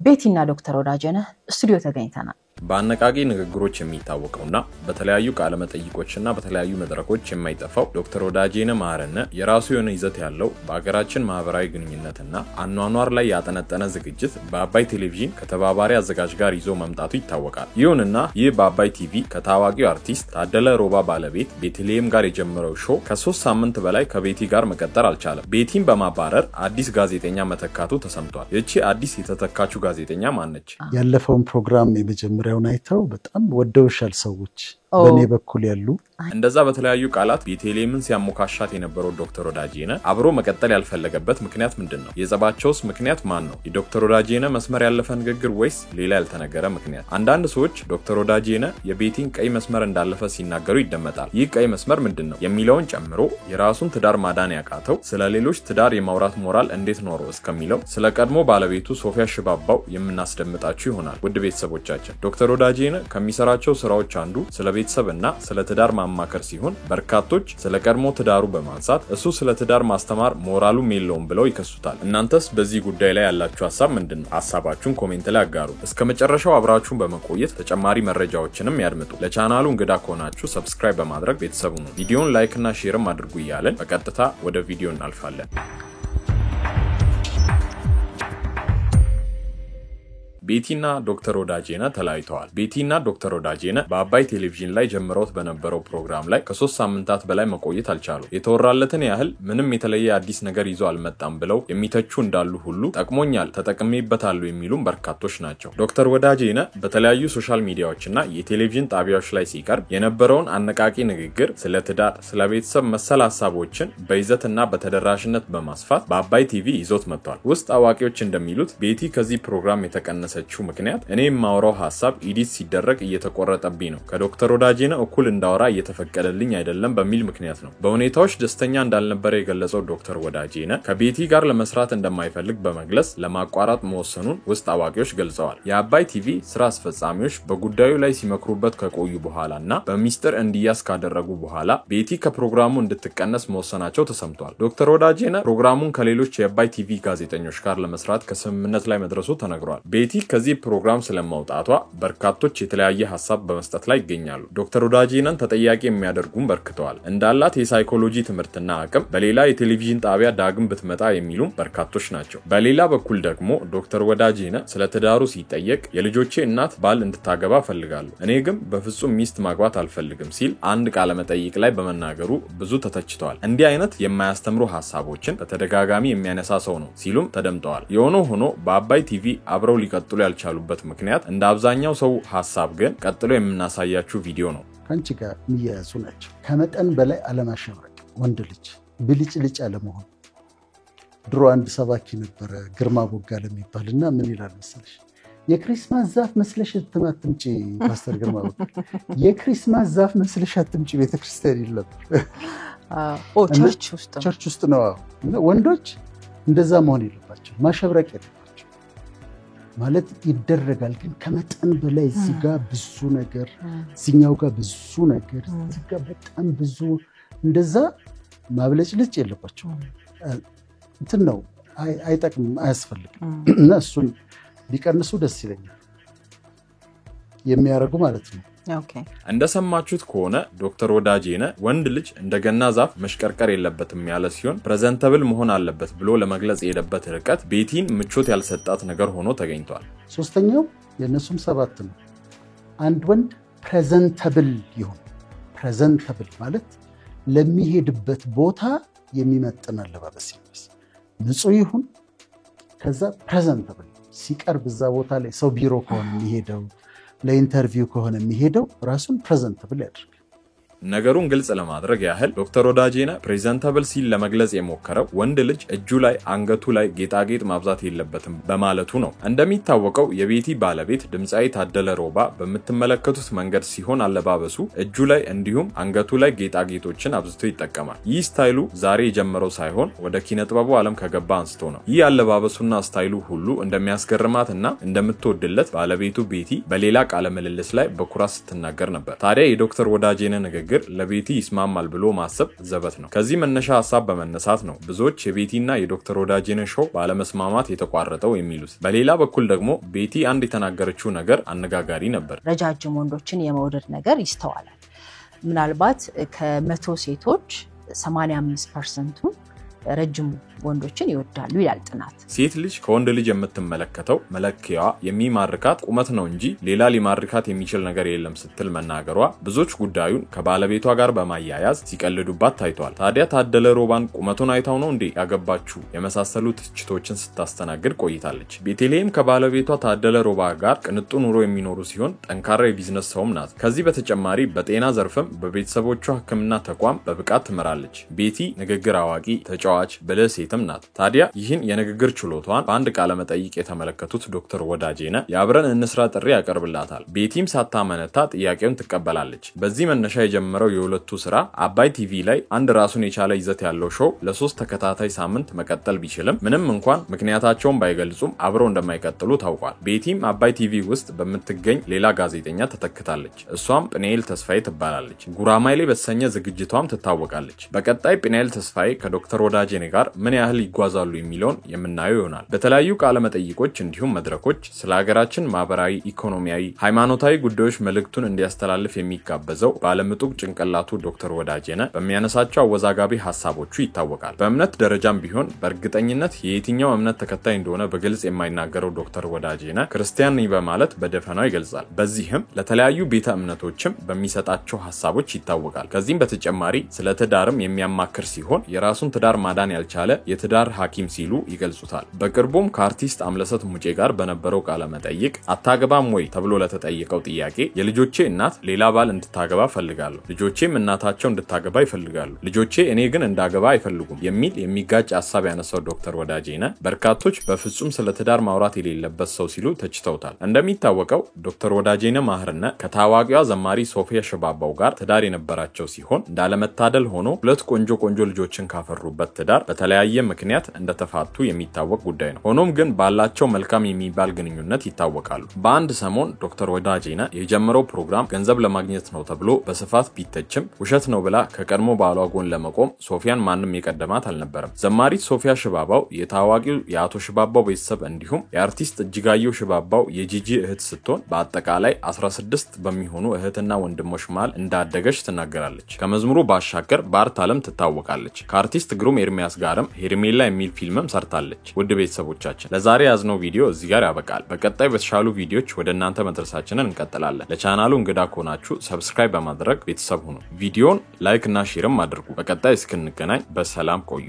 ቤቲና ዶክተር ወዳጄነህ ስቱዲዮ ተገኝተናል። በአነቃቂ ንግግሮች የሚታወቀውና በተለያዩ ቃለ መጠይቆችና በተለያዩ መድረኮች የማይጠፋው ዶክተር ወዳጄነህ መሐረነ የራሱ የሆነ ይዘት ያለው በሀገራችን ማህበራዊ ግንኙነትና አኗኗር ላይ ያጠነጠነ ዝግጅት በአባይ ቴሌቪዥን ከተባባሪ አዘጋጅ ጋር ይዞ መምጣቱ ይታወቃል። ይሁንና ይህ በአባይ ቲቪ ከታዋቂው አርቲስት ታደለ ሮባ ባለቤት ቤተልሔም ጋር የጀመረው show ከ3 ሳምንት በላይ ከቤቲ ጋር መቀጠል አልቻለም። ቤቲን በማባረር አዲስ ጋዜጠኛ መተካቱ ተሰምቷል። ይቺ አዲስ የተተካችው ጋዜጠኛ ማነች? ያለፈውን ፕሮግራም የመጀመሪያውን አይተው በጣም ወደውሻል ሰዎች በእኔ በኩል ያሉ። እንደዛ በተለያዩ ቃላት ቤተልሔምን ሲያሞካሻት የነበረው ዶክተር ወዳጄነህ አብሮ መቀጠል ያልፈለገበት ምክንያት ምንድን ነው? የጸባቸውስ ምክንያት ማን ነው? የዶክተር ወዳጄነህ መስመር ያለፈ ንግግር ወይስ ሌላ ያልተነገረ ምክንያት? አንዳንድ ሰዎች ዶክተር ወዳጄነህ የቤቲን ቀይ መስመር እንዳለፈ ሲናገሩ ይደመጣል። ይህ ቀይ መስመር ምንድን ነው የሚለውን ጨምሮ የራሱን ትዳር ማዳን ያቃተው ስለ ሌሎች ትዳር የማውራት ሞራል እንዴት ኖሮ እስከሚለው ስለ ቀድሞ ባለቤቱ ሶፊያ ሽባባው የምናስደምጣችሁ ይሆናል። ውድ ቤተሰቦቻችን ዶክተር ወዳጄነህ ከሚሰራቸው ስራዎች አንዱ ስለ ቤተሰብና ስለ ትዳር ማማከር ሲሆን በርካቶች ስለ ቀድሞ ትዳሩ በማንሳት እሱ ስለ ትዳር ማስተማር ሞራሉም የለውም ብለው ይከሱታል። እናንተስ በዚህ ጉዳይ ላይ ያላችሁ ሀሳብ ምንድን ነው? ሀሳባችሁን comment ላይ አጋሩ። እስከ መጨረሻው አብራችሁን በመቆየት ተጨማሪ መረጃዎችንም ያድምጡ። ለቻናሉ እንግዳ ከሆናችሁ subscribe በማድረግ ቤተሰቡ ነው። ቪዲዮን like እና share ም አድርጉ እያለን በቀጥታ ወደ ቪዲዮ እናልፋለን። ቤቲና ዶክተር ወዳጄነህ ተለያይተዋል። ቤቲና ዶክተር ወዳጄነህ በአባይ ቴሌቪዥን ላይ ጀምረውት በነበረው ፕሮግራም ላይ ከ3 ሳምንታት በላይ መቆየት አልቻሉ። የተወራለትን ያህል ምንም የተለየ አዲስ ነገር ይዞ አልመጣም ብለው የሚተቹ እንዳሉ ሁሉ ጠቅሞኛል፣ ተጠቅሜበታለሁ የሚሉም በርካቶች ናቸው። ዶክተር ወዳጄነህ በተለያዩ social ሚዲያዎችና የቴሌቪዥን ጣቢያዎች ላይ ሲቀርብ የነበረውን አነቃቂ ንግግር ስለ ትዳር፣ ስለ ቤተሰብ መሰል ሀሳቦችን በይዘትና በተደራሽነት በማስፋት በአባይ ቲቪ ይዞት መጥቷል። ውስጥ አዋቂዎች እንደሚሉት ቤቲ ከዚህ ፕሮግራም የተቀነሰ ምክንያት እኔ የማወራው ሀሳብ edit ሲደረግ እየተቆረጠብኝ ነው፣ ከዶክተር ወዳጄነህ እኩል እንዳወራ እየተፈቀደልኝ አይደለም በሚል ምክንያት ነው። በሁኔታዎች ደስተኛ እንዳልነበረ የገለጸው ዶክተር ወዳጄነህ ከቤቲ ጋር ለመስራት እንደማይፈልግ በመግለጽ ለማቋረጥ መወሰኑን ውስጥ አዋቂዎች ገልጸዋል። የአባይ ቲቪ ስራ አስፈጻሚዎች በጉዳዩ ላይ ሲመክሩበት ከቆዩ በኋላ እና በሚስጥር እንዲያዝ ካደረጉ በኋላ ቤቲ ከፕሮግራሙ እንድትቀነስ መወሰናቸው ተሰምቷል። ዶክተር ወዳጄነህ ፕሮግራሙን ከሌሎች የአባይ ቲቪ ጋዜጠኞች ጋር ለመስራት ከስምምነት ላይ መድረሱ ተነግሯል። ቤቲ ከዚህ ፕሮግራም ስለመውጣቷ በርካቶች የተለያየ ሀሳብ በመስጠት ላይ ይገኛሉ። ዶክተር ወዳጄነህን ተጠያቂ የሚያደርጉም በርክተዋል። እንዳላት የሳይኮሎጂ ትምህርትና አቅም በሌላ የቴሌቪዥን ጣቢያ ዳግም ብትመጣ የሚሉም በርካቶች ናቸው። በሌላ በኩል ደግሞ ዶክተር ወዳጄነህ ስለ ትዳሩ ሲጠየቅ የልጆቼ እናት ባል እንድታገባ እፈልጋለሁ፣ እኔ ግን በፍጹም ሚስት ማግባት አልፈልግም ሲል አንድ ቃለ መጠይቅ ላይ በመናገሩ ብዙ ተተችተዋል። እንዲህ አይነት የማያስተምሩ ሀሳቦችን በተደጋጋሚ የሚያነሳ ሰው ነው ሲሉም ተደምጠዋል። የሆነ ሆኖ በአባይ ቲቪ አብረው ሊቀጥሉ ያልቻሉበት ምክንያት እንደ አብዛኛው ሰው ሀሳብ ግን ቀጥሎ የምናሳያችሁ ቪዲዮ ነው። ከአንቺ ጋር የሚያያዙ ናቸው። ከመጠን በላይ አለማሸብረቅ፣ ወንድ ልጅ ብልጭልጭ አለመሆን። ድሮ አንድ ሰባኪ ነበረ ግርማ ቦጋለ የሚባል እና ምን ይላል መሰለሽ፣ የ Christmas ዛፍ መስለሽ አትምጪ፣ ፓስተር ግርማ ቦጋለ የ Christmas ዛፍ መስለሽ አትምጪ ቤተክርስቲያን ይል ነበር። Church ውስጥ ነው። ወንዶች እንደዛ መሆን የለባቸው፣ ማሸብረቅ የለባቸው ማለት ይደረጋል፣ ግን ከመጠን በላይ እዚህ ጋር ብዙ ነገር፣ እዚህኛው ጋር ብዙ ነገር፣ እዚህ ጋር በጣም ብዙ እንደዛ ማብለጭልጭ የለባቸው። እንትን ነው አይጠቅምም፣ አያስፈልግም። እና እሱን ቢቀንሱ ደስ ይለኛል የሚያደርጉ ማለት ነው። እንደሰማችሁት ከሆነ ዶክተር ወዳጄነህ ወንድ ልጅ እንደ ገና ዛፍ መሽቀርቀር የለበትም ያለ ሲሆን presentable መሆን አለበት ብሎ ለመግለጽ የሄደበት ርቀት ቤቲን ምቾት ያልሰጣት ነገር ሆኖ ተገኝቷል። ሶስተኛው የእነሱም 7 ነው። አንድ ወንድ presentable ይሁን። Presentable ማለት ለሚሄድበት ቦታ የሚመጥን አለባበስ ይልበስ፣ ንጹህ ይሁን። ከዛ presentable ሲቀርብ እዛ ቦታ ላይ ሰው ቢሮ ከሆነ የሚሄደው ለ interview ከሆነ የሚሄደው ራሱን presentable ያደርግ። ነገሩን ግልጽ ለማድረግ ያህል ዶክተር ወዳጄነህ presentable ሲል ለመግለጽ የሞከረው ወንድ ልጅ እጁ ላይ አንገቱ ላይ ጌጣጌጥ ማብዛት የለበትም በማለቱ ነው። እንደሚታወቀው የቤቲ ባለቤት ድምፃዊ ታደለ ሮባ በምትመለከቱት መንገድ ሲሆን አለባበሱ እጁ ላይ እንዲሁም አንገቱ ላይ ጌጣጌጦችን አብዝቶ ይጠቀማል። ይህ style ኡ ዛሬ የጀመረው ሳይሆን ወደ ኪነጥበቡ ዓለም ከገባ አንስቶ ነው። ይህ አለባበሱና style ኡ ሁሉ እንደሚያስገርማት እና እንደምትወድለት ባለቤቱ ቤቲ በሌላ ቃለ ምልልስ ላይ በኩራት ስትናገር ነበር። ታዲያ የዶክተር ወዳጄነህ ንግግር ንግግር ለቤቲ ይስማማል ብሎ ማሰብ ዘበት ነው። ከዚህ መነሻ ሀሳብ በመነሳት ነው ብዙዎች የቤቲና የዶክተር ወዳጄነህ show ባለመስማማት የተቋረጠው የሚሉት። በሌላ በኩል ደግሞ ቤቲ አንድ የተናገረችው ነገር አነጋጋሪ ነበር። ረጃጅም ወንዶችን የመውደድ ነገር ይስተዋላል። ምናልባት ከ100 ሴቶች 85%ቱ ረጅም ወንዶችን ይወዳሉ ይላል ጥናት። ሴት ልጅ ከወንድ ልጅ የምትመለከተው መለኪያዋ የሚማርካት ቁመት ነው እንጂ ሌላ ሊማርካት የሚችል ነገር የለም ስትል መናገሯ ብዙዎች ጉዳዩን ከባለቤቷ ጋር በማያያዝ ሲቀልዱባት ታይቷል። ታዲያ ታደለ ሮባን ቁመቱን አይታው ነው እንዴ ያገባችሁ የመሳሰሉ ትችቶችን ስታስተናግድ ቆይታለች። ቤተልሔም ከባለቤቷ ታደለ ሮባ ጋር ቅንጡ ኑሮ የሚኖሩ ሲሆን ጠንካራ የቢዝነስ ሰውም ናት። ከዚህ በተጨማሪ በጤና ዘርፍም በቤተሰቦቿ ሕክምና ተቋም በብቃት ትመራለች። ቤቲ ንግግር አዋቂ፣ ተጫዋች፣ ብልህ ሴትም ናት። ታዲያ ይህን የንግግር ችሎቷን በአንድ ቃለ መጠይቅ የተመለከቱት ዶክተር ወዳጄነህ የአብረን እንስራ ጥሪ ያቀርብላታል። ቤቲም ሳታመነታ ጥያቄውን ትቀበላለች። በዚህ መነሻ የጀመረው የሁለቱ ስራ አባይ ቲቪ ላይ አንድ ራሱን የቻለ ይዘት ያለው show ለ3 ተከታታይ ሳምንት መቀጠል ቢችልም ምንም እንኳን ምክንያታቸውን ባይገልጹም አብረው እንደማይቀጥሉ ታውቋል። ቤቲም አባይ ቲቪ ውስጥ በምትገኝ ሌላ ጋዜጠኛ ተተክታለች። እሷም ጵንኤል ተስፋዬ ትባላለች። ጉራማይሌ በተሰኘ ዝግጅቷም ትታወቃለች። በቀጣይ ጵንኤል ተስፋዬ ከዶክተር ወዳጄነህ ጋር ምን ያህል ይጓዛሉ የሚለውን የምናየው ይሆናል። በተለያዩ ቃለ መጠይቆች እንዲሁም መድረኮች ስለ ሀገራችን ማህበራዊ፣ ኢኮኖሚያዊ፣ ሃይማኖታዊ ጉዳዮች መልእክቱን እንዲያስተላልፍ የሚጋበዘው ባለምጡቅ ጭንቅላቱ ዶክተር ወዳጄነህ በሚያነሳቸው አወዛጋቢ ሀሳቦቹ ይታወቃል። በእምነት ደረጃም ቢሆን በእርግጠኝነት የየትኛው እምነት ተከታይ እንደሆነ በግልጽ የማይናገረው ዶክተር ወዳጄነህ ክርስቲያን ነኝ በማለት በደፈናው ይገልጻል። በዚህም ለተለያዩ ቤተ እምነቶችም በሚሰጣቸው ሀሳቦች ይታወቃል። ከዚህም በተጨማሪ ስለ ትዳርም የሚያማክር ሲሆን የራሱን ትዳር ማዳን ያልቻለ የትዳር ሐኪም ሲሉ ይገልጹታል። በቅርቡም ከአርቲስት አምለሰት ሙጬ ጋር በነበረው ቃለ መጠይቅ አታገባም ወይ ተብሎ ለተጠየቀው ጥያቄ የልጆቼ እናት ሌላ ባል እንድታገባ ፈልጋለሁ፣ ልጆቼም እናታቸው እንድታገባ ይፈልጋሉ፣ ልጆቼ እኔ ግን እንዳገባ አይፈልጉም የሚል የሚጋጭ ሀሳብ ያነሳው ዶክተር ወዳጄነህ በርካቶች በፍጹም ስለ ትዳር ማውራት የሌለበት ሰው ሲሉ ተችተውታል። እንደሚታወቀው ዶክተር ወዳጄነህ ማህርነህ ከታዋቂዋ ዘማሪ ሶፊያ ሽባባው ጋር ትዳር የነበራቸው ሲሆን እንዳለመታደል ሆኖ ሁለት ቆንጆ ቆንጆ ልጆችን ካፈሩበት ትዳር በተለያየ ምክንያት እንደተፋቱ የሚታወቅ ጉዳይ ነው። ሆኖም ግን ባላቸው መልካም የሚባል ግንኙነት ይታወቃሉ። በአንድ ሰሞን ዶክተር ወዳጄነህ የጀመረው ፕሮግራም ገንዘብ ለማግኘት ነው ተብሎ በስፋት ቢተችም ውሸት ነው ብላ ከቀድሞ ባሏ ጎን ለመቆም ሶፊያን ማንም የቀደማት አልነበረም። ዘማሪት ሶፊያ ሽባባው የታዋቂው የአቶ ሽባባው ቤተሰብ እንዲሁም የአርቲስት እጅጋየሁ ሽባባው የጂጂ እህት ስትሆን በአጠቃላይ 16 በሚሆኑ እህትና ወንድሞች መሃል እንዳደገች ትናገራለች። ከመዝሙሩ ባሻገር በ art ዓለም ትታወቃለች። ከአርቲስት ግሩም ኤርሚያስ ጋርም ሄርሜላ የሚል ፊልምም ሰርታለች። ውድ ቤተሰቦቻችን ለዛሬ ያዝነው ቪዲዮ እዚህ ጋር ያበቃል። በቀጣይ በተሻሉ ቪዲዮዎች ወደ እናንተ መድረሳችንን እንቀጥላለን። ለቻናሉ እንግዳ ከሆናችሁ subscribe በማድረግ ቤተሰብ ሁኑ። ቪዲዮን like እና share ም አድርጉ። በቀጣይ እስክንገናኝ በሰላም ቆዩ።